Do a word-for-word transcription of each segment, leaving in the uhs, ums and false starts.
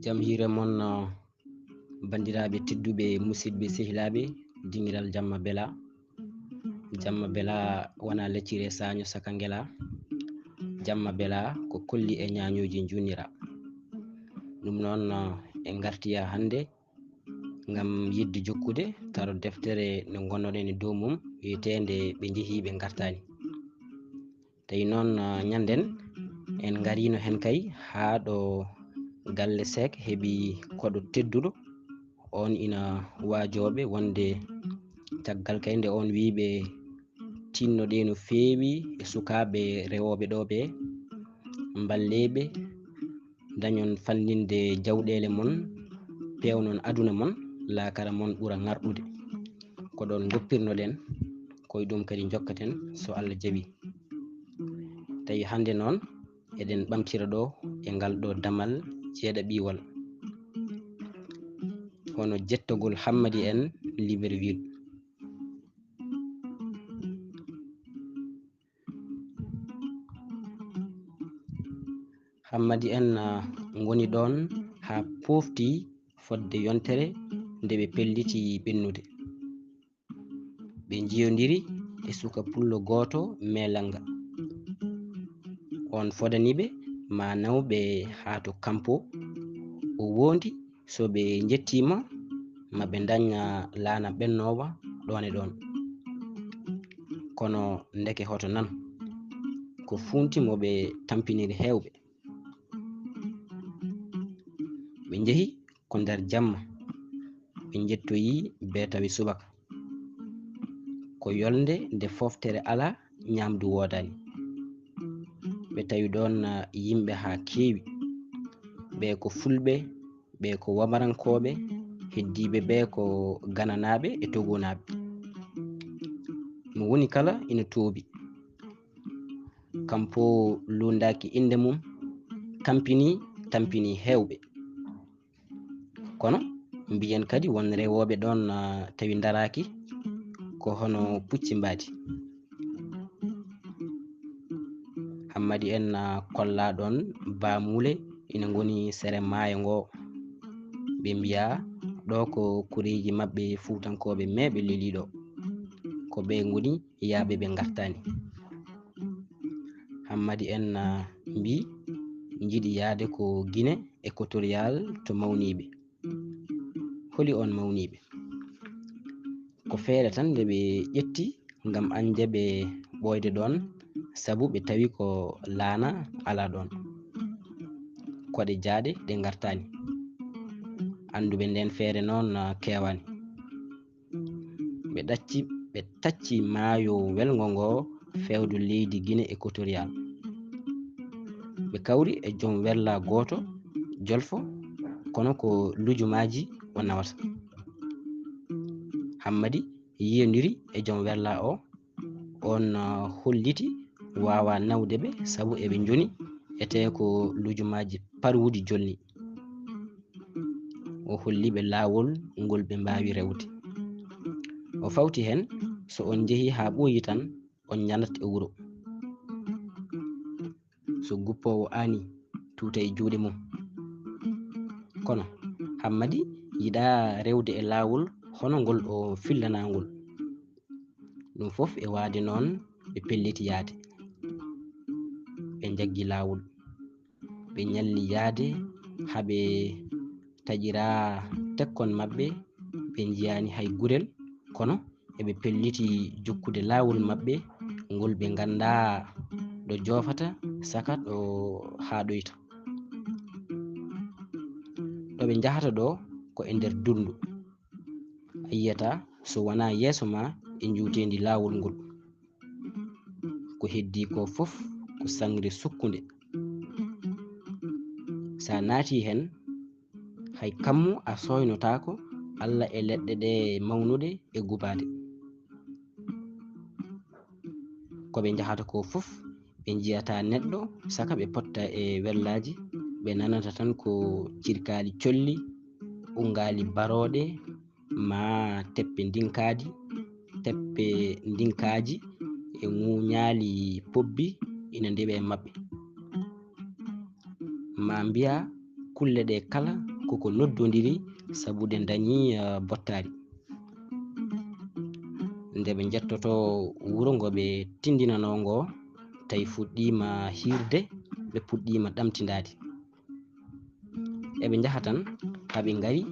Jam hiire mon, uh, banndiraaɓe tedduɓe, musidɓe, sehilaaɓe, dingiral jamma bela. Jamma bela wona leccire saño saka ngela. Jamma bela ko kolli e ñaañooji njunira. Ɗum noon, uh, en ngartiya hannde ngam yiɗde jokkude taro deftere nde ngonnoɗen e dow mum, wiyeteende Ɓe Njehi Ɓe Ngartaani. Tawi noon, uh, ñanden en ngariino heen kay haa ɗo galle Seek heɓi koɗo tedduɗo. On ina waajooɓe wonde caggal kay nde on wiiɓe tinnoɗe no feewi e sukaaɓe rewooɓe ɗo ɓe, mballeeɓe, dañon fanninde jawɗeele mon, peewnon aduna mon, laakara mon ɓura ŋarɗude. Ko ɗoon ngoppirnoɗen, ko e ɗum kadi njokkaten so Allah jaɓi. Tawi hannde noon eɗen ɓamtira ɗo e ngal ɗo damal jeeɗaɓiwal, hono jettogol Hammadi en Libreville. Hammadi en, ah, ngoni ɗoon haa poofti fodde yontere nde ɓe pelliti ɓennude. Ɓe njiyondiri e suka pullo gooto Meelannga. On fodani ɓe ma nawɓe haa to Kampo. O woondi so ɓe njettiima ma ɓe ndaña laana ɓennoowa ɗoon e ɗoon. Kono ndeke hoto nan, ko fuunti mo ɓe tampiniri heewɓe. Ɓe njehi ko nder jamma, ɓe njettoyi bee tawi subaka. Ko yolnde nde fooftere alaa, ñaamdu woodaani. Ɓe tawi ɗoon, ah, yimɓe haa keewi. Ɓe ko fulɓe, ɓe ko wamarankooɓe, heddiiɓe ɓe ko gananaaɓe e togonaaɓe. Mo woni kala ina toobi. Kampo luundaaki innde mum, kampini, tampini heewɓe. Kono mbiyen kadi won rewooɓe ɗoon, ah, tawi ndaraaki, ko hono pucci mbaadi. Hammadi en, ah, kolla ɗoon baamuule ina ngoni sere maayo ngo. Ɓe mbiya ɗo ko koreeji maɓɓe fuutankooɓe meeɓe leliiɗo. Ko ɓe ngoni yaaɓe ɓe ngartaani. Hammadi en, ah, mbi njiɗi yahde ko Guinée équatoriale to mawniiɓe. Holi on mawniiɓe? Ko feere tan nde ɓe ƴetti ngam añde ɓe ɓooyde ɗoon, sabu ɓe tawi ko laana alaa ɗoon. Koɗe jaaɗe ɗe ngartaani. Annduɓe ndeen feere noon, ah, keewaani. Ɓe ɗacci, ɓe tacci maayo welngo ngo feewdo leydi Guinée équatoriale. Ɓe kawri e joom werla gooto, jolfo, kono ko lujumaaji o nawata. Hammadi yiyondiri e joom werla o, on, ah, holliti waawaa nawde ɓe sabu eɓe njoni, etee ko lujumaaji parwuɗi jolni. O holli ɓe laawol ngol ɓe mbaawi rewde. O fawti heen, so on njehii haa ɓooyi tan, on njanat e wuro. So guppoowo aanii, tuuta e juuɗe mum. Kono Hammadi yiɗaa rewde e laawol hono ngol o fillanaa ngol. Ɗum fof e waade noon, ɓe pelliti yahde. Ɓe njaggi laawol. Ɓe ñalli yahde haa ɓe taƴiraa tekkon maɓɓe, ɓe njiyaani hay gurel, kono eɓe pelliti jokkude laawol maɓɓe ngol ɓe nganndaa ɗo joofata, saka ɗo haaɗoyta. Ɗo ɓe njahata ɗo ko e nder dunndu. A yiyata so wonaa yeeso ma e njuuteendi laawol ngol. Ko heddii ko fof ko saŋre sukkunde. So a naatii heen, hay kammu a sooynotaako Alla e leɗɗe ɗe mawnude e gubaade. Ko ɓe njahata ko fof, ɓe njiyataa neɗɗo, saka ɓe potta e werlaaji, ɓe nanata tan ko cirkaali colli, unngaali barooɗe, maa teppe ndinkaadi, teppe ndinkaaji e ŋuuñaali pobbi ina ndewa e maɓɓe. Maa mbiyaa kulle ɗe kala ko ko noddondiri sabu ɗe ndañi, eh, bottaari. Nde ɓe njettoto wuro ngo ɓe tindinanoo ngo, tawi fuɗɗiima hiirde, ɓe puɗɗiima ɗamtindaade. Eɓe njaha tan haa ɓe ngari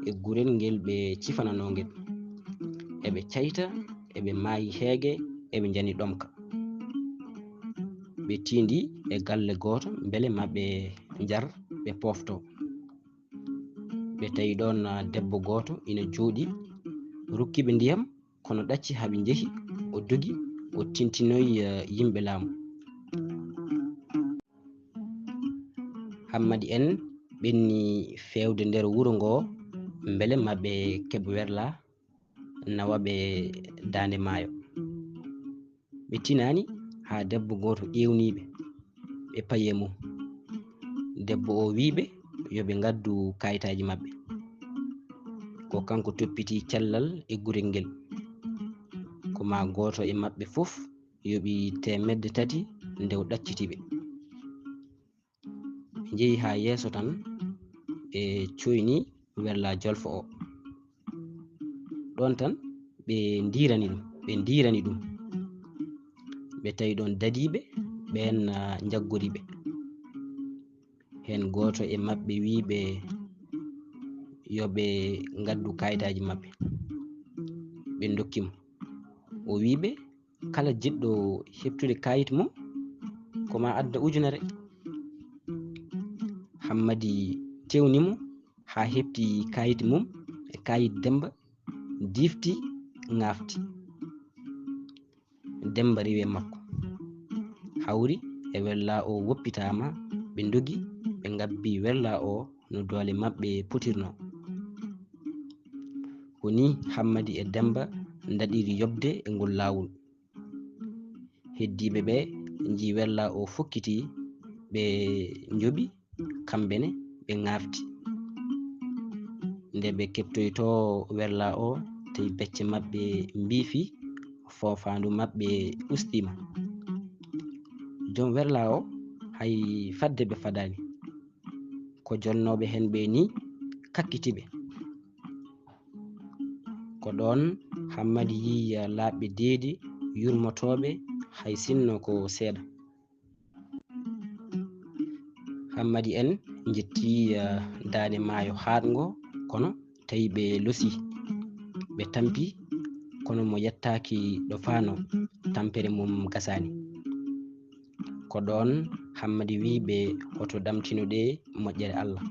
e gurel ngel ɓe cifananoo ngel. Eɓe cayta, eɓe maayi heege, eɓe njani ɗomka. Ɓe tiindi e galle gooto mbele ma ɓe njar, ɓe pooftoo. Ɓe tawi ɗoon, ah, debbo gooto ina jooɗii, rokki ɓe ndiyam, kono ɗacci haa ɓe njehi, o dogi, o tintinoyi, eh, yimɓe laamu. Hammadi en ɓenni feewde nder wuro ngo, mbele ma ɓe keɓ werla, nawa ɓe daande maayo. Ɓe tinaani haa debbo gooto ƴeewnii ɓe, ɓe payi e mum. Debbo o wii ɓe yo ɓe ngaddu kayitaaji maɓɓe. Ko kanko toppitii cellal e gurel ngel. Ko maa gooto e maɓɓe fof yoɓi teemedde tati nde o ɗacciti ɓe. Ɓe njehi haa yeeso tan, ɓe coyni werla jolfo o. Ɗoon tan ɓe ndiirani ɗum, ɓe ndiirani ɗum. Ɓe tawi ɗoon dadiiɓe ɓeen, ah, njaggori ɓe. Heen gooto e maɓɓe wii ɓe yo ɓe ngaddu kayitaaji maɓɓe. Ɓe ndokki mo. O wii ɓe, kala jiɗɗo heɓtude kayit mum, ko maa adda ujunere. Hammadi tewni mo haa heɓti kayit mum e kayit Demmba, diifti, ŋaafti. Demmba riiwi e makko. Hawri e werla o woppitaama, ɓe ndogi, ɓe ngabbi werla o no doole maɓɓe potirnoo. Ko nii Hammadi e Demmba ndaɗiri yoɓde e ngol laawol. Heddiiɓe ɓe njii werla o fokkitii, ɓe njoɓi, kamɓe ne ɓe ŋaafti. Nde ɓe keɓtoytoo werla o, tawi becce maɓɓe mbiifi, foofaandu maɓɓe ustiima. Joom werla o, hay fadde ɓe fadaani. Ko jolnooɓe heen ɓe nii kakkiti ɓe. Ko ɗoon Hammadi yii laaɓɓe deedi yurmotooɓe, hay sinno ko seeɗa. Hammadi en njetti, eh, daande maayo haaɗngo, kono tawi ɓe losi, ɓe tampi, kono mo yettaaki ɗo faano, tampere mum gasaani. Ko ɗoon Hammadi wii ɓe hoto ɗamtino ɗe moƴƴere Allah.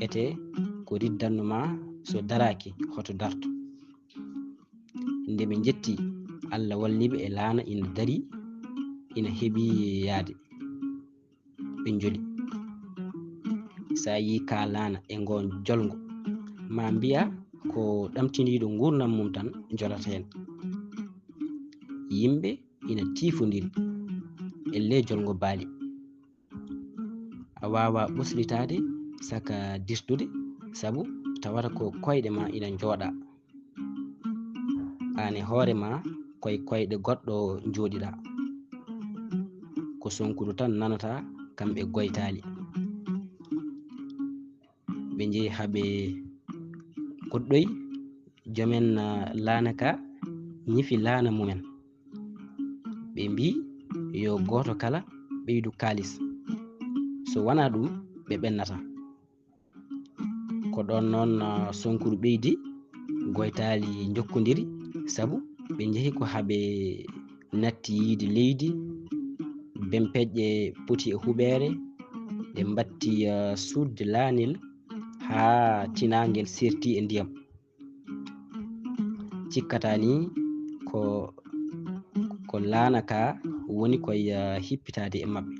Etee ko riddanno ma so daraaki, hoto darto. Nde ɓe njetti, Allah walli ɓe e laana ina darii, ina heɓi yaade. Ɓe njoli. So a yii ka laana e ngoon jolngo, ma mbiya ko ɗamtiniiɗo nguurndam mum tan jolata heen. Yimɓe ina tiifondiri, ellee jolngo baali. A waawaa ɓoslitaade saka dirtude, sabu tawata ko koyɗe ma ina njooɗa. Aan e hoore ma, ko e koyɗe goɗɗo njooɗiɗaa. Ko Sonkudu tan nanataa, kam e Goytaali. Ɓe njehi haa ɓe ngoɗɗoyi, joomen, ah, laana ka ñifi laana mumen. Ɓe mbii yo gooto kala ɓeydu kaalis. So wanaa ɗum, ɓe ɓennataa. Ko ɗoon noon, ah, Sonkudu ɓeydi, Goytaali njokkondiri, sabu ɓe njehi ko haa ɓe natti yiide leydi, bempeƴƴe poti e huɓeere, ɓe mbatti, ah, suuɗde laanel haa tinaangel serti e ndiyam. Cikkata ni ko, ko laana ka woni koy, ah, hippitaade e maɓɓe.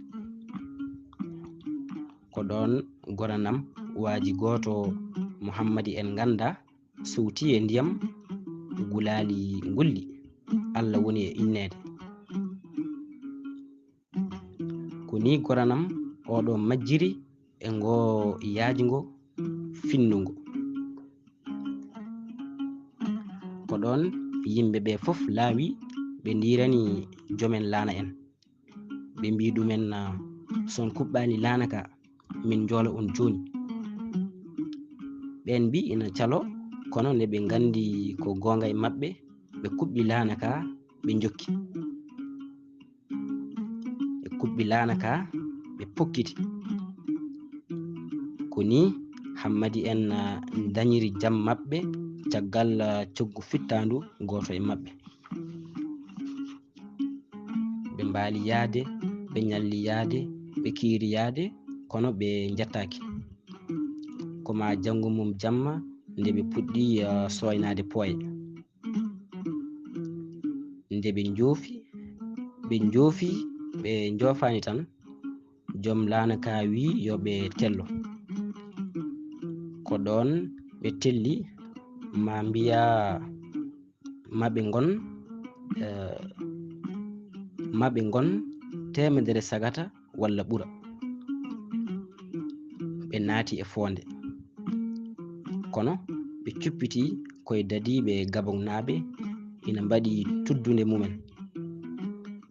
Ko ɗoon goranam waaji gooto Muhammadi en ngannda sowti e ndiyam, gulaali ngulli. Allah woni e inneede. Ko ni goranam oɗo majjiri e ngo yaajngo finnungo. Ko ɗoon yimɓe ɓe fof laawi, ɓe ndiirani joomen laana en. Ɓe mbii ɗumen, ah, so on kuɓɓaali laana ka, min njoola on jooni. Ɓeen mbii ina caloo, kono nde ɓe nganndi ko goonga e maɓɓe, ɓe kuɓɓi laana kaa, ɓe njokki. Ɓe kuɓɓi laana kaa, ɓe pokkiti. Ko nii Hammadi en, ah, ndañiri jam maɓɓe caggal, ah, coggu fittaandu gooto e maɓɓe. Ɓe mbaali yahde, ɓe ñalli yahde, ɓe kiiri yahde, kono ɓe njettaaki. Ko maa janngo mum jamma nde ɓe puɗɗii, ah, sooynaade pooye. Nde ɓe njoofi, ɓe njoofi, ɓe njoofaani tan, joom laana kaa wii yo ɓe tello. Ko ɗoon ɓe telli, maa mbiyaa ma ɓe ngon, eh, ma ɓe ngon teemedere sagata walla ɓura. Ɓe naati e foonde. Kono ɓe cuppitii ko e dadiiɓe Gabonnaaɓe ina mbaɗi tuddunde mumen.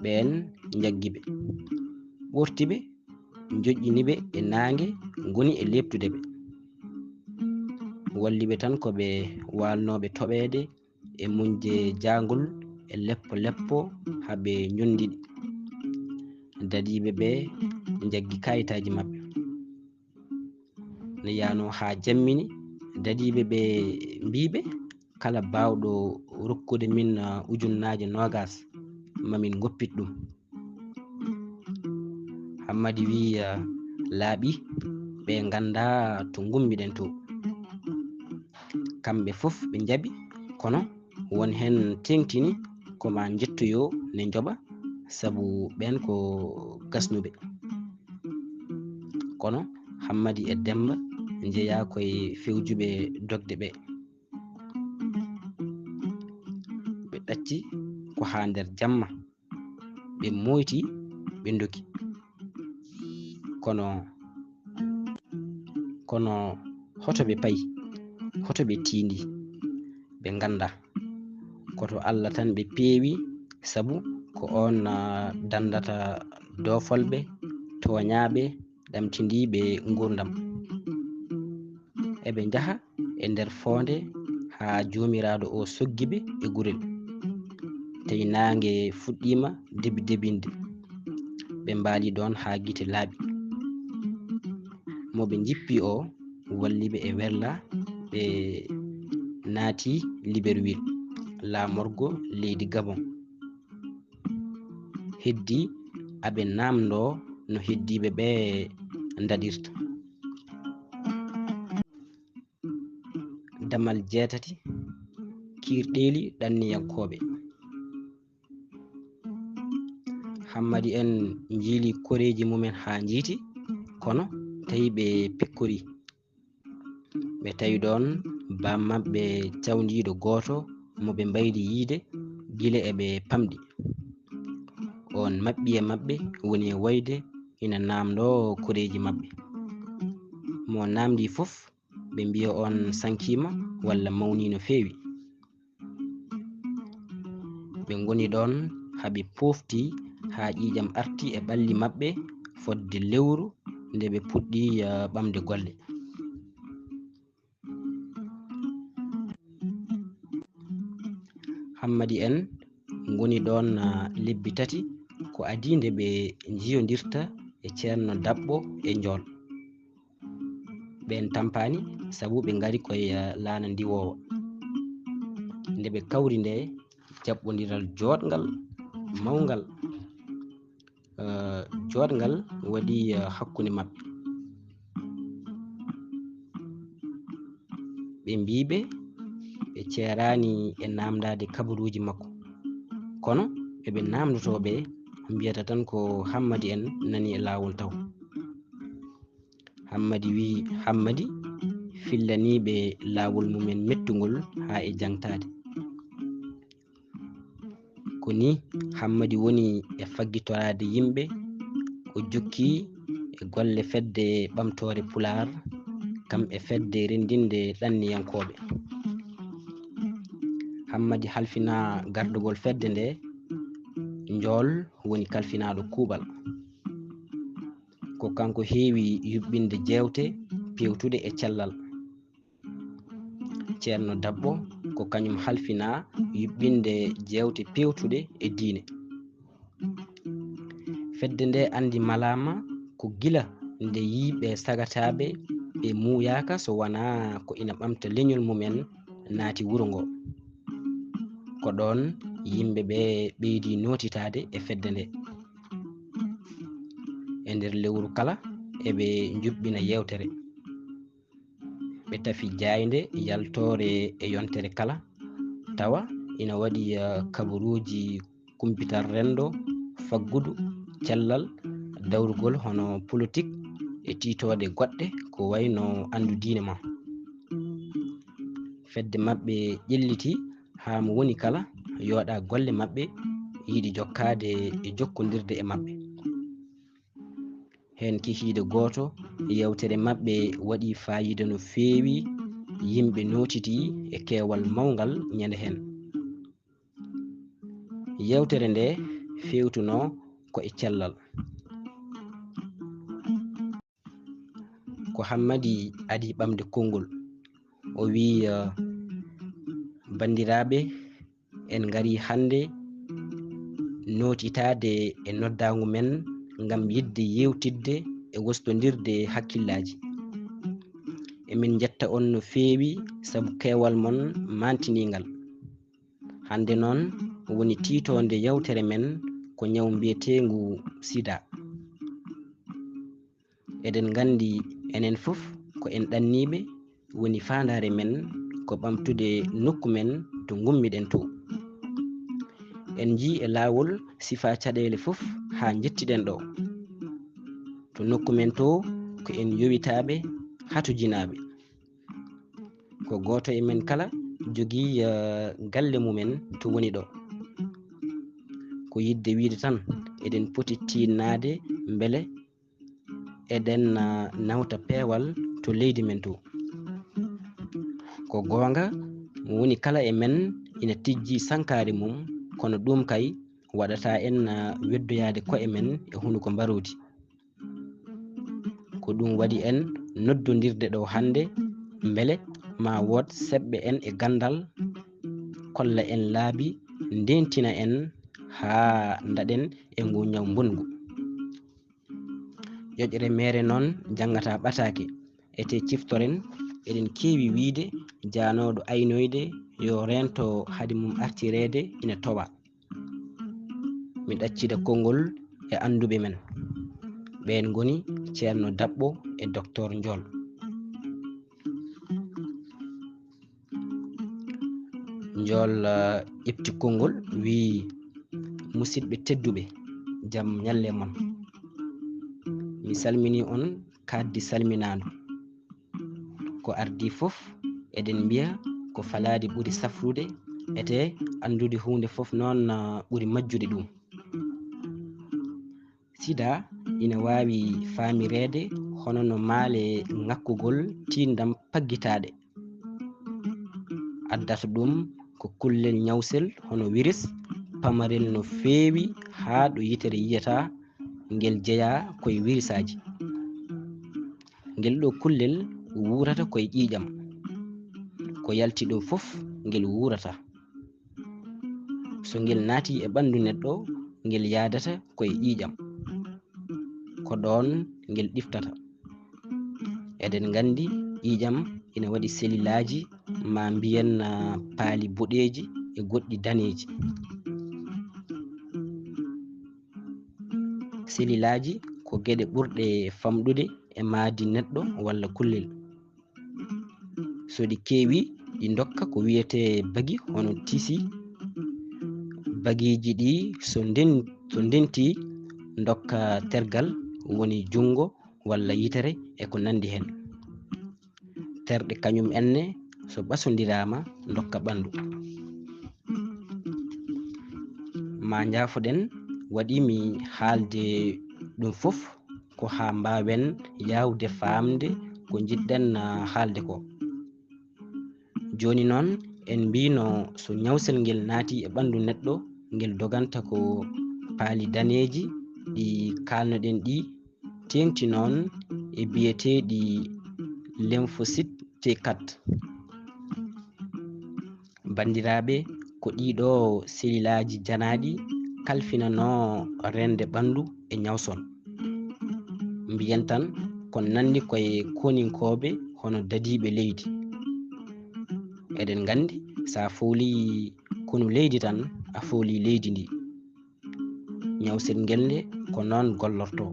Ɓeen njaggi ɓe, ɓorti ɓe, njoƴƴini ɓe e naange, ngoni e leeptude ɓe. Walli ɓe tan ko ɓe waalnooɓe toɓeede e muñde jaangol e leppo leppo haa ɓe ñonndi ɗi. Dadiiɓe ɓe njaggi kaayitaaji maɓɓe. No yahnoo haa jammini, dadiiɓe ɓe mbii ɓe, kala baawɗo rokkude min, ah, ujunnaaje noogaas, ma min ngoppit ɗum. Hammadi wii, ah, laaɓi, ɓe nganndaa to ngummiɗen to. Kamɓe fof ɓe njaɓi, kono won heen teeŋtini ko maa njettoyoo ne njoɓa, sabu ɓeen ko gasnuɓe. Kono Hammadi e Demmba njeyaa ko e fewjuɓe dogde ɓe. Ɓe ɗacci ko haa nder jamma. Ɓe mooyti, ɓe ndogi. Kono, kono hoto ɓe payi, hoto ɓe tiindi, ɓe nganndaa. Ko to Alla tan ɓe peewi, sabu ko oon, ah, danndata doofolɓe, tooñaaɓe, ɗamtindiiɓe nguurndam. Eɓe njaha e nder foonde haa Joomiraaɗo o soggi ɓe e gurel. Tawi naange fuɗɗiima debi-debinde. Ɓe mbaali ɗoon haa gite laaɓi. Mo ɓe njippi o walli ɓe e werla, ɓe naati Libreville, laamorgo leydi Gabon. Heddii aɓe naamndoo no heddiiɓe ɓe ndaɗirta. Damal jeetati, kiirɗeeli ɗanniyankooɓe. Hammadi en njiili koreeji mumen haa njiiti, kono tawi ɓe pekkorii. Ɓe tawi ɗoon baam maɓɓe cawndiiɗo gooto mo ɓe mbaydi yiyde gila eɓe pamɗi. Oon maɓɓi e maɓɓe woni e woyde ina naamndoo koreeji maɓɓe. Mo naamndii fof ɓe mbiya oon sankiima walla mawnii no feewi. Ɓe ngoni ɗoon haa ɓe poofti haa ƴiiƴam arti e ɓalli maɓɓe fodde lewru nde ɓe puɗɗii, eh, ɓamde golle. Hammadi en ngoni ɗoon, ah, lebbi tati ko adii nde ɓe njiyondirta e Ceerno Daɓɓo e Njool. Ɓeen tampaani sabu ɓe ngari ko e, ah, laana ndiwoowa. Nde ɓe kawri nde jaɓɓondiral jooɗngal mawngal, eh, jooɗngal waɗi, eh, hakkunde maɓɓe. Ɓe mbii ɓe, ɓe ceeraani e naamndaade kabaruuji makko. Kono eɓe naamndotoo ɓe mbiyata tan ko Hammadi en nani e laawol taw. Hammadi wii, Hammadi fillanii ɓe laawol mumen mettungol haa e jaŋtaade. Ko nii Hammadi woni e faggitoraade yimɓe, o jokki e golle fedde ɓamtoore Pulaar, kam e fedde renndinde ɗanniyankooɓe. Hammadi halfinaa gardugol fedde nde, Njool woni kalfinaaɗo kuuɓal. Ko kanko heewi yuɓɓinde jeewte peewtuɗe e cellal. Ceerno Dabbo ko kañum halfinaa yuɓɓinde jeewte peewtuɗe e diine. Fedde nde anndi malaama ko gila nde yii ɓe sagataaɓe ɓe muuyaaka so wanaa ko ina ɓamta leñol mumen naati wuro ngo. Ko ɗoon yimɓe ɓe ɓeydi nootitaade e fedde nde. E nder lewru kala eɓe njuɓɓina yeewtere. Ɓe tafi jaaynde yaltoore e yontere kala, tawa ina waɗi, eh, kabaruuji kumpital renndo, faggudu, cellal, dawrugol hono politik e tiitooɗe goɗɗe ko wayi no anndu diine ma. Fedde maɓɓe ƴelliti haa mo woni kala yooɗa golle maɓɓe yiɗi jokkaade e jokkondirde e maɓɓe. Heen kikiiɗe gooto, yeewtere maɓɓe waɗi faayiida no feewi, yimɓe nootitii e keewal mawngal ñande heen. Yeewtere nde feewtunoo ko e cellal. Ko Hammadi adii ɓamde konngol. O wii, eh, banndiraaɓe, en ngarii hannde nootitaade e noddaangu men ngam yiɗde yeewtidde e wostondirde hakkillaaji. Emin njetta on no feewi sabu keewal mon maantiniingal. Hannde noon woni tiitoonde yeewtere men ko ñaw mbiyeteengu sida. Eɗen nganndi enen fof ko en ɗanniiɓe, woni faandaare men ko ɓamtude nokku men to ngummiɗen to. En njii e laawol sifaa caɗeele fof haa njettiɗen ɗo. To nokku men to ko en yowitaaɓe, hatojinaaɓe. Ko gooto e men kala jogii, eh, galle mumen to woni ɗo. Ko yiɗde wiyde tan eɗen poti tiinnaade mbele eɗen, ah, nawta peewal to leydi men to. Ko goonga, mo woni kala e men ina tijji sankaare mum, kono ɗum kay waɗata en, ah, weddoyaade ko'e men e hunuko mbaroodi. Ko ɗum waɗi en noddondirde ɗo hannde, mbele ma wood seɓɓe en e ganndal, kolla en laabi, ndeentina en haa ndaɗen e ngu ñaw mbonngu. Ƴoƴre meere noon janngata ɓataake. Ete ciftoren, eɗen keewi wiyde jaanooɗo aynoyde yo reento hade mum artireede ina towa. Mi ɗaccida konngol e annduɓe men. Ɓeen ngoni Ceerno Daɓɓo e Doktor Njool. Njool, eh, ƴefti konngol, wiyi, "Musidɓe tedduɓe, jam ñalle mon. Mi salminii on kaaɗdi salminaandu. Ko ardii fof, eɗen mbiya ko falaade ɓuri safrude, ete anndude huunde fof noon, eh, ɓuri majjude ɗum." Sida ina waawi faamireede hono no maale ŋakkugol tiinndam paggitaaɗe. Addata ɗum ko kullel ñawsel hono wiris pamarel no feewi haa ɗo yitere yiyata, ngel jeyaa ko e wirisaaji. Ngel ɗo kullel wuurata ko e ƴiiƴam. Ko yalti ɗo fof ngel wuurata. So ngel naati e ɓanndu neɗɗo, ngel yahdata ko e ƴiiƴam. Ko ɗoon ngel ɗiftata. Eɗen nganndi ƴiiƴam ina waɗi selilaaji, ma mbiyen, ah, paali boɗeeji e goɗɗi daneeji. Selilaaji ko geɗe ɓurɗe famɗude e maadi neɗɗo walla kullel. So ɗi keewi, ɗi ndokka ko wiyetee bagi, hono tisi. Bagiiji ɗi so nden-, so ndenti, ndokka tergal, woni junngo walla yitere e ko nanndi heen. Terɗe kañum enne, so ɓasondiraama, ndokka ɓanndu. Ma njaafoɗen, waɗi mi haalde ɗum fof ko haa mbaawen yaawde faamde ko njiɗɗen, ah, haalde ko. Jooni noon, en mbiino so ñawsel ngel naati e ɓanndu neɗɗo, ngel doganta ko paali daneeji ɗi kaalnoɗen ɗi, teeŋti noon e biyeteeɗi lymphocyte T quatre. Banndiraaɓe, ko ɗiɗo selilaaji janaaɗi kalfinanoo reende ɓanndu e ñawson. Mbiyen tan ko nanndi koye koninkooɓe hono dadiiɓe leydi. Eɗen nganndi, so a foolii konu leydi tan, a foolii leydi ndi. Ñawsel ngel nde ko noon gollortoo.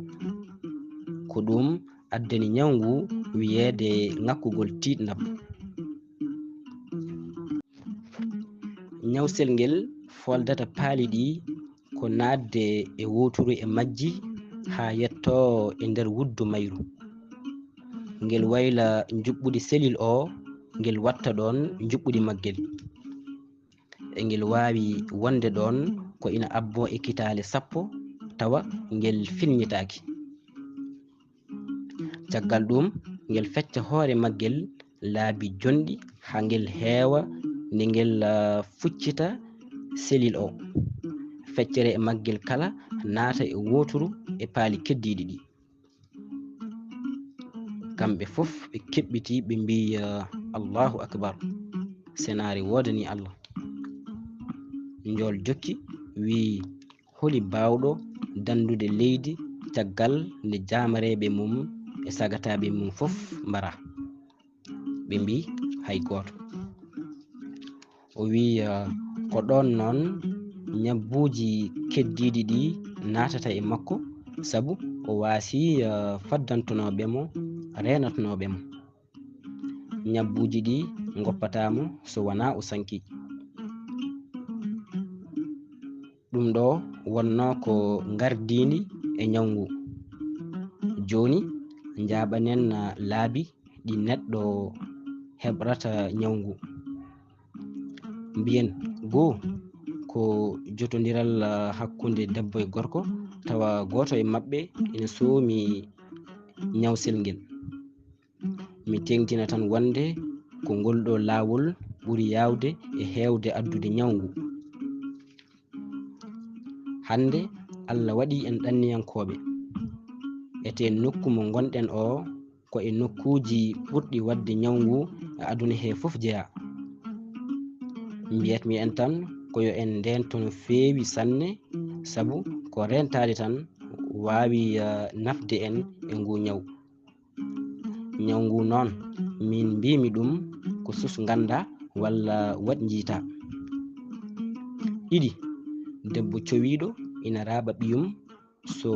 Ko ɗum addani ñaw ngu wiyeede ŋakkugol tiiɗnap. Ñawsel ngel fooldata paali ɗi ko naatde e wooturu e majji haa yettoo e nder wuddu mayru. Ngel wayla njuɓɓudi selil o, ngel watta ɗoon njuɓɓudi maggel. E ngel waawi wonde ɗoon ko ina abboo e kitaale sappo, tawa ngel filñitaaki. Caggal ɗum, ngel fecca hoore maggel laabi jonɗi haa ngel heewa, nde ngel, ah, fuccita selil o. Feccere e maggel kala naata e wooturu e paali keddiiɗi ɗi. Kamɓe fof ɓe keɓɓitii, ɓe mbii, ah, "Allahu akbar! Senaare woodanii Allah." Njool jokki, wii, "Holi baawɗo danndude leydi caggal nde jaamareeɓe mum e sagataaɓe mum fof mbaraa?" Ɓe mbii, "Hay gooto." O wii, ah, ko ɗoon noon ñabbuuji keddiiɗi ɗi naatata e makko, sabu o waasii, ah, faddantonooɓe mo, reenatonooɓe mo. Ñabbuuji ɗi ngoppataa mo so wonaa o sankii. Ɗum ɗo wonnoo ko ngardiindi e ñaw ngu. Jooni, njaaɓanen, ah, laabi ɗi neɗɗo heɓrata ñaw ngu. Mbiyen, goo, ko jotondiral, ah, hakkunde debbo e gorko, tawa gooto e maɓɓe ina soomi ñawsel ngel. Mi teeŋtina tan wonde ko ngol ɗo laawol ɓuri yaawde e heewde addude ñaw ngu. Hannde, Allah waɗii en ɗanniyankooɓe. Ete nokku mo ngonɗen o, ko e nokkuuji ɓurɗi waɗde ñaw ngu e aduna he fof jeyaa. Mbiyatmi en tan ko yo en ndeento no feewi sanne, sabu ko reentaade tan waawi, eh, nafde en e ngu ñaw. Ñaw ngu noon, min mbiimi ɗum ko sus nganndaa walla waɗ njiitaa. Ɗiɗi, debbo cowiiɗo ina raaɓa ɓiyum so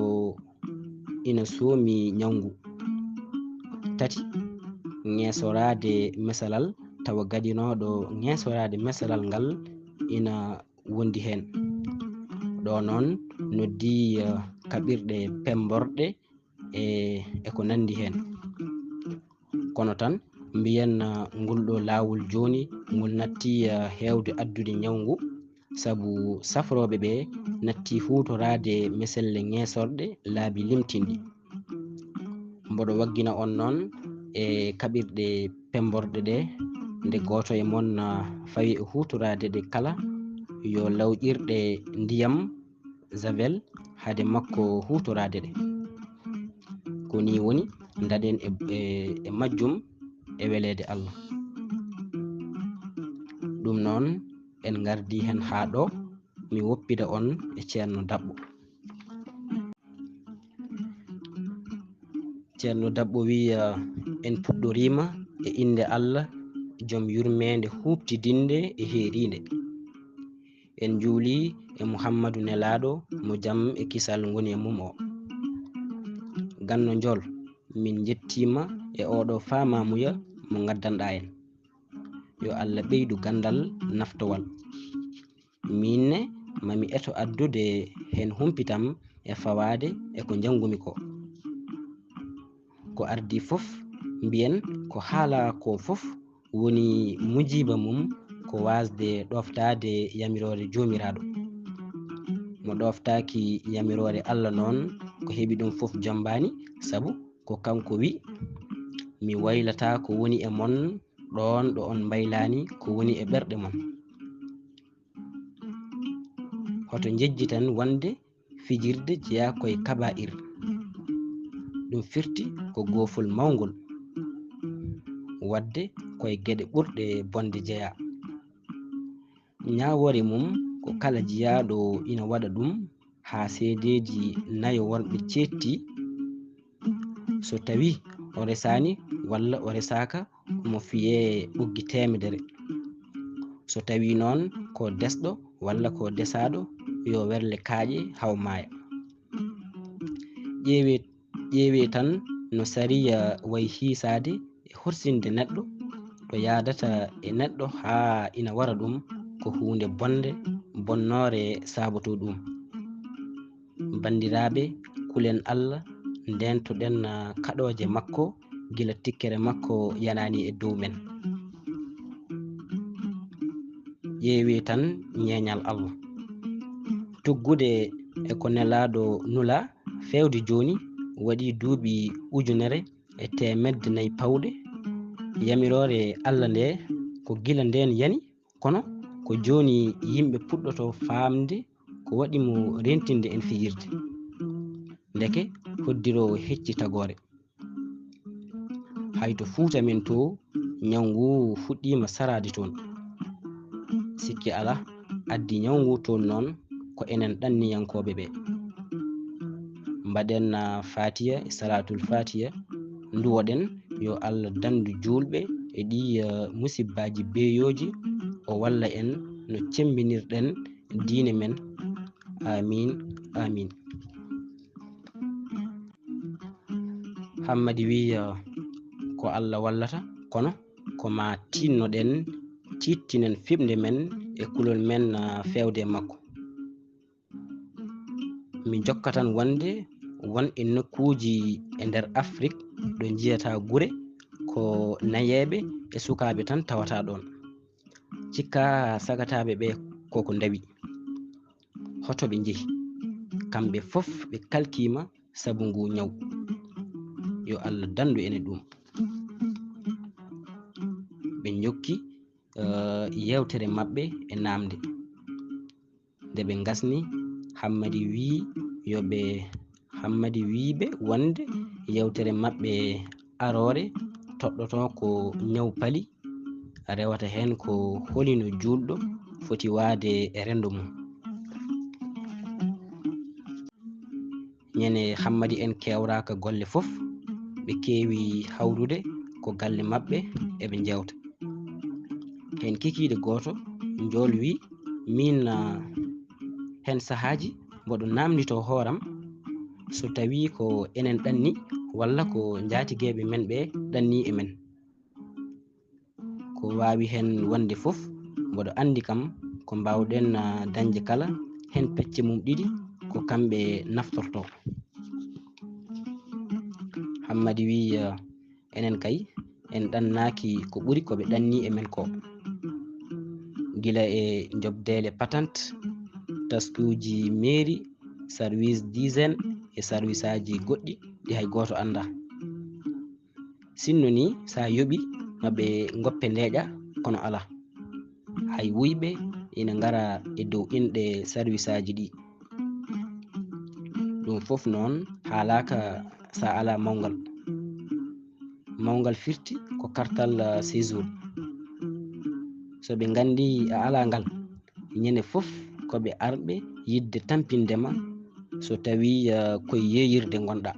ina soomi ñaw ngu. Tati, ŋeesoraade mesalal tawa gadinooɗo ŋeesoraade mesalal ngal ina wondi heen. Ɗo noon noddii, eh, kaɓirɗe pemmborɗe e, e ko nanndi heen. Kono tan, mbiyen, eh, ngol ɗo laawol jooni, ngol nattii, eh, heewde addude ñaw ngu, sabu safrooɓe ɓe nattii huutoraade meselle ŋeesorɗe laabi limtinɗi. Mboɗo waggina on noon e kaɓirɗe pemmborɗe ɗe, nde gooto e mon, ah, fawi e huutoraade ɗe kala, yo lawƴirɗe ndiyam Javel hade makko huutoraade ɗe. Ko nii woni, ndaɗen e, e, e majjum e weleede Allah. Ɗum noon, en ngardii heen haa ɗo, mi woppida on e Ceerno Daɓɓo. Ceerno Daɓɓo wiya, en puɗɗoriima e innde Allah, joom yurmeende huuɓtidinnde e heeriinde. En njuulii e Muhammadu Nelaaɗo mo jam e kisal ngoni e mum o. Ganno Njool, min njettiima e oɗo faamaamuya mo ngaddanɗaa en. Yo Allah ɓeydu ganndal naftowal. Miin ne, ma mi eto addude heen humpitam e fawaade e ko njanngumi ko. Ko ardii fof, mbiyen ko haalaa ko fof woni mujiiba mum ko waasde ɗooftaade yamiroore Joomiraaɗo. Mo ɗooftaaki yamiroore Allah noon, ko heɓi ɗum fof jommbaani, sabu ko kanko wi', mi waylataa ko woni e mon ɗoon ɗo on mbaylaani ko woni e ɓerɗe mon. Hoto njejjiten wonde fijirde jeyaa ko e kabaa'ir. Ɗum firti ko goofol mawngol. Waɗde ko e geɗe ɓurɗe bonde jeyaa. Ñaawoore mum ko kala jiyaaɗo ina waɗa ɗum haa seedeeji nayo worɓe ceetti, so tawii o resaani walla o resaaka, omo fiyee ɓoggi teemedere. So tawii noon ko desɗo walla ko desaaɗo, yo werle kaaƴe haa o maaya. Ƴeewee, ƴeewee tan no sariya wayi hiisaade e horsinde neɗɗo, ɗo yahdata e neɗɗo haa ina wara ɗum ko huunde bonnde, bonnoore saabotoo ɗum. Banndiraaɓe, kulen Allah, ndeentoɗen, ah, kaɗooje makko gila tikkere makko yanaani e dow men. Ƴeewee tan ñeeñal Allah. Tuggude e ko Nelaaɗo nulaa, feewde jooni waɗii duuɓi ujunere e teemedde nayi pawɗe. Yamiroore Allah nde ko gila ndeen yani, kono ko jooni yimɓe puɗɗotoo faamde ko waɗi mo rentinde en fijirde. Ndeke hoddiroowo hecci tagoore. Hay to Fuuta men to, ñaw ngu fuɗɗiima saraade toon. Sikke alaa, addi ñaw ngu toon noon ko enen ɗanniyankooɓe ɓe. Mbaɗen, ah, Faatiya e Salaatul Faatiya, nduwoɗen yo Allah danndu juulɓe e ɗii, ah, musibbaaji beeyooji, o walla en no cemmbinirɗen diine men. Aamiin, aamiin. Hammadi wiyi, ah, ko Allah wallata, kono ko maa tiinnoɗen, tiittinen fiɓnde men e kulol men, ah, feewde e makko. Mi jokka tan wonde won e nokkuuji e nder Afrik ɗo njiyata gure ko nayeeɓe e sukaaɓe tan tawata ɗoon. Cikka sagataaɓe ɓe koko ndawi. Hoto ɓe njehi? Kamɓe fof ɓe kalkiima sabu ngu ñaw. Yo Allah danndu en e ɗum. Ɓe njokki, eh, yeewtere maɓɓe e naamnde. Nde ɓe ngasni, Hammadi wiyi yo ɓe, Hammadi wiyi ɓe wonde yeewtere maɓɓe aroore toɗɗotoo ko ñaw pali, rewata heen ko holino juulɗo foti waade e renndo mum. Ñande Hammadi en keewraaka golle fof, ɓe keewi hawrude ko galle maɓɓe, eɓe njeewta. Heen kikiiɗe gooto, Njool wiyi, miin, ah, heen sahaaji mboɗo naamnditoo hooram, so tawii ko enen ɗanni walla ko njaatigeeɓe men ɓe ɗanni e men. Ko waawi heen wonde fof, mboɗo anndi kam ko mbaawɗen, ah, dañde kala heen pecce mum ɗiɗi, ko kamɓe naftortoo. Hammadi wiyi, ah, enen kay, en ɗannaaki ko ɓuri ko ɓe ɗanni e men ko. Gila e njoɓdeele patent, taskuuji mairie, service d'hygiène e serviceaaji goɗɗi ɗi hay gooto anndaa. Sinno nii, so a yoɓii, ma ɓe ngoppe ndeeƴa, kono alaa. Hay wuyɓe ina ngara e dow inɗe sarwisaaji ɗi. Ɗum fof noon haalaaka so a alaa mawngal. Mawngal firti ko kartal, ah, séjour. So ɓe nganndii a alaa ngal, ñande fof ko ɓe arɓe yiɗde tampinde ma so tawii, ah, ko e yeeyirde ngonɗaa.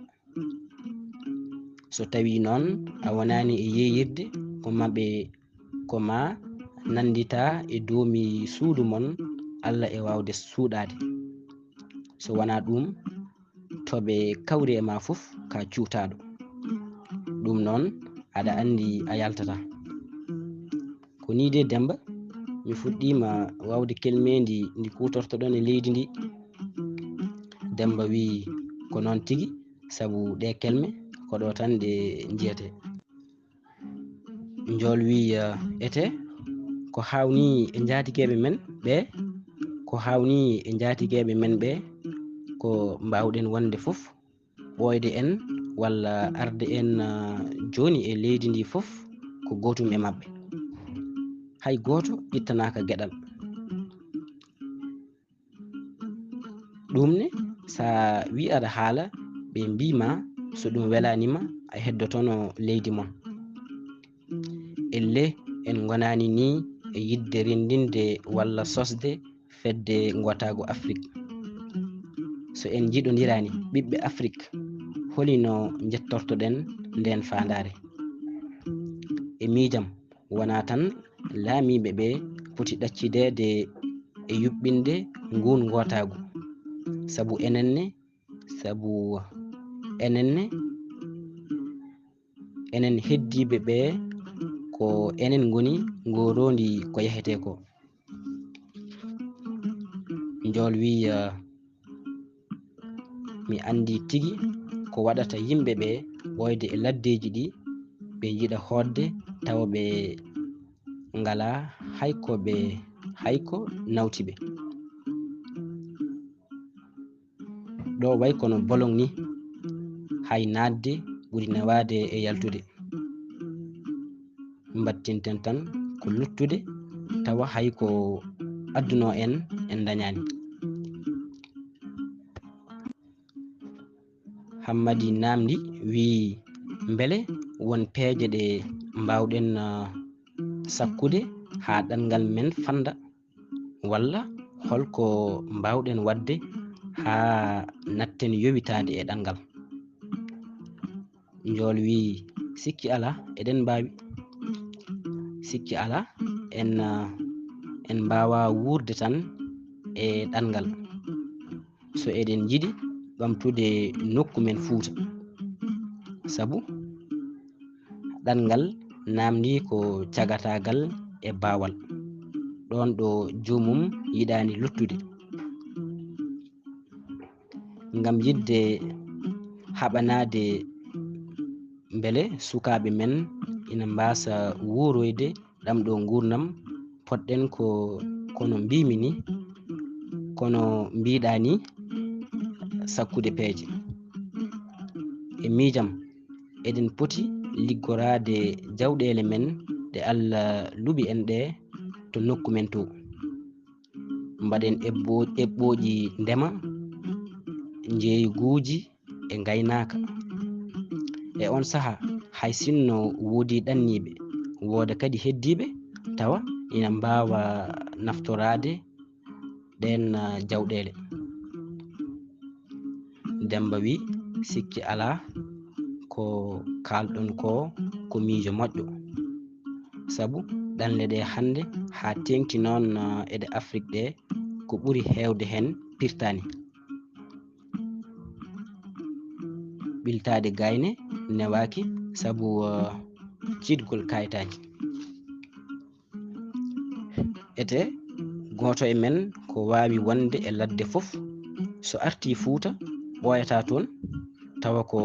So tawii noon a wonaani e yeeyirde, ko ma ɓe, ko ma nanndita e doomi suudu mon, Alla e waawde suuɗaade. So wonaa ɗuum, to ɓe kawri e ma fof, ka cuutaaɗo. Ɗum noon, aɗa anndi a yaltataa. Ko nii de, Demmba, mi fuɗɗiima waawde kelmeendi ndi kuutortoɗon e leydi ndi. Demmba wiyi, ko noon tigi, sabu ɗee kelme ko ɗo tan ɗe njiyetee. Njool wiyi, eh, etee, ko haawnii e njaatigeeɓe men ɓee, ko haawnii e njaatigeeɓe men ɓee, ko mbaawɗen wonde fof, ɓooyde en walla arde en, ah, jooni e leydi ndi fof ko gootum e maɓɓe. Hay gooto ittanaaka geɗal. Ɗum ne, so a wii aɗa haala, ɓe mbii ma, so ɗum welaani ma, a heddotono leydi mon. Ellee, en ngonaani nii e yiɗde renndinde walla sosde fedde ngootaagu Afrik. So en njiɗondiraani ɓiɓɓe Afrik, holi no njettortoɗen ndeen faandaare? E miijam, wonaa tan laamiiɓe ɓe poti ɗaccideede e yuɓɓinde nguun ngootaagu, sabu enen ne, sabu enen ne, enen heddiiɓe ɓe, ko enen ngoni ngooroondi ko yahetee ko. Njool wiy, ah, mi anndi tigi ko waɗata yimɓe ɓe ɓooyde e laddeeji ɗi, ɓe njiɗa hootde tawa ɓe ngalaa hay ko ɓe, hay ko nawti ɓe. Ɗo way kono bolong ni, hay naatde ɓuri newaade e yaltude. Mbattinten tan ko luttude, tawa hay ko addunoo en, en ndañaani. Hammadi naamndi wiyi, mbele won peeje ɗe mbaawɗen, ah, sakkude haa ɗanngal men fannda? Walla holko mbaawɗen waɗde haa natten yowitaade e ɗanngal? Njool wiyi, sikki alaa, eɗen mbaawi. Sikki alaa, en, ah, en mbaawaa wuurde tan e ɗanngal. So eɗen njiɗi ɓamtude nokku men Fuuta. Sabu ɗanngal naamndii ko cagataagal e baawal, ɗoon ɗo joomum yiɗaani luttude. Ngam yiɗde haɓanaade mbele sukaaɓe men ina mbaasa wuuroyde ɗam ɗo nguurndam, potɗen ko, kono mbiimi ni, kono mbiɗaa ni, sakkude peeje. E miijam, eɗen poti liggoraade jawɗeele men ɗe Allah luɓi en ɗe to nokku men to. Mbaɗen eɓɓo-, eɓɓooji ndema, njeeyguuji e ngaynaaka. E on saha, hay sinno woodi ɗanniiɓe, wooda kadi heddiiɓe, tawa ina mbaawa naftoraade ɗeen, ah, jawɗeele. Demmba wi, sikki alaa, ko kaalɗon ko, ko miijo moƴƴo. Sabu ɗanle ɗe hannde haa teeŋti noon, ah, e ɗe Afrik ɗe, ko ɓuri heewde heen pirtaani. Ɓiltaade gayne newaaki sabu, ah, ciɗgol kayitaaji. Ete gooto e men ko waawi wonde e ladde fof, so artii Fuuta ɓooyataa toon, tawa ko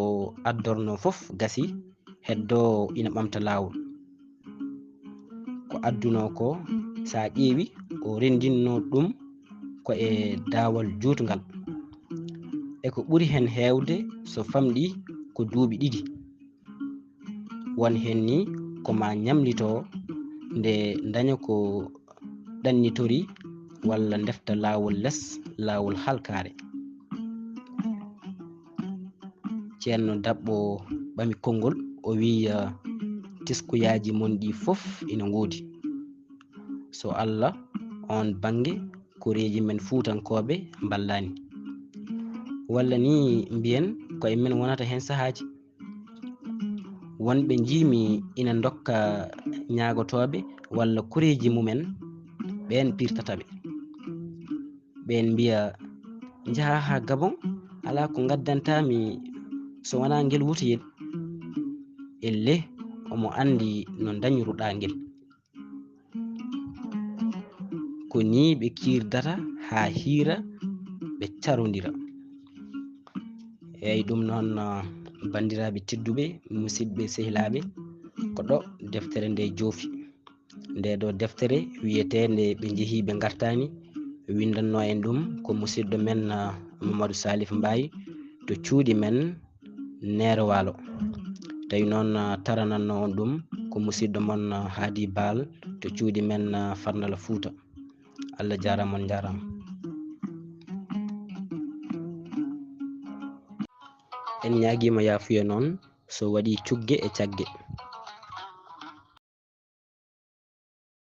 addornoo fof gasii, heddoo ina ɓamta laawol. Ko addunoo ko, so a ƴeewi, o renndinnoo ɗum ko e daawal juutngal. E ko ɓuri heen heewde, so famɗii, ko duuɓi ɗiɗi. Won heen ni ko maa ñamlitoo nde ndaña ko ɗannitori walla ndefta laawol les, laawol halkaare. Ceerno Daɓɓo ɓami konngol, o wiyi, "Teskuyaaji mon ɗi fof ina ngoodi. So Allah, oon bannge, koreeji men fuutankooɓe mballaani." Walla ni mbiyen ko e men wonata heen sahaaji. Wonɓe njiimi ina ndokka ñaagotooɓe walla koreeji mumen, ɓeen pirtata ɓe. Ɓeen mbiya, "Njahaa haa Gabon, alaa ko ngaddantaa mi so wonaa ngel wotuyel." Elle, omo anndi no ndañruɗaa ngel. Ko nii ɓe kiirdata haa hiira, ɓe carondira. Eey, ɗum noon, ah, banndiraaɓe tedduɓe, musidɓe, sehilaaɓe, ko ɗo deftere nde joofi. Nde ɗo deftere wiyeteende Ɓe njehii ɓe ngartaani, winndannoo en ɗum ko musidɗo men, ah, Mamadou Salif Mbaye to cuuɗi men Neero Waalo. Tawi noon, ah, taranannoo on ɗum ko musidɗo mon, ah, Haadi Baal to cuuɗi men, ah, Farnala Fuuta. Allah jaaraama, on njaaraama. En ñaagiima yaafuya noon so waɗii cugge e cagge.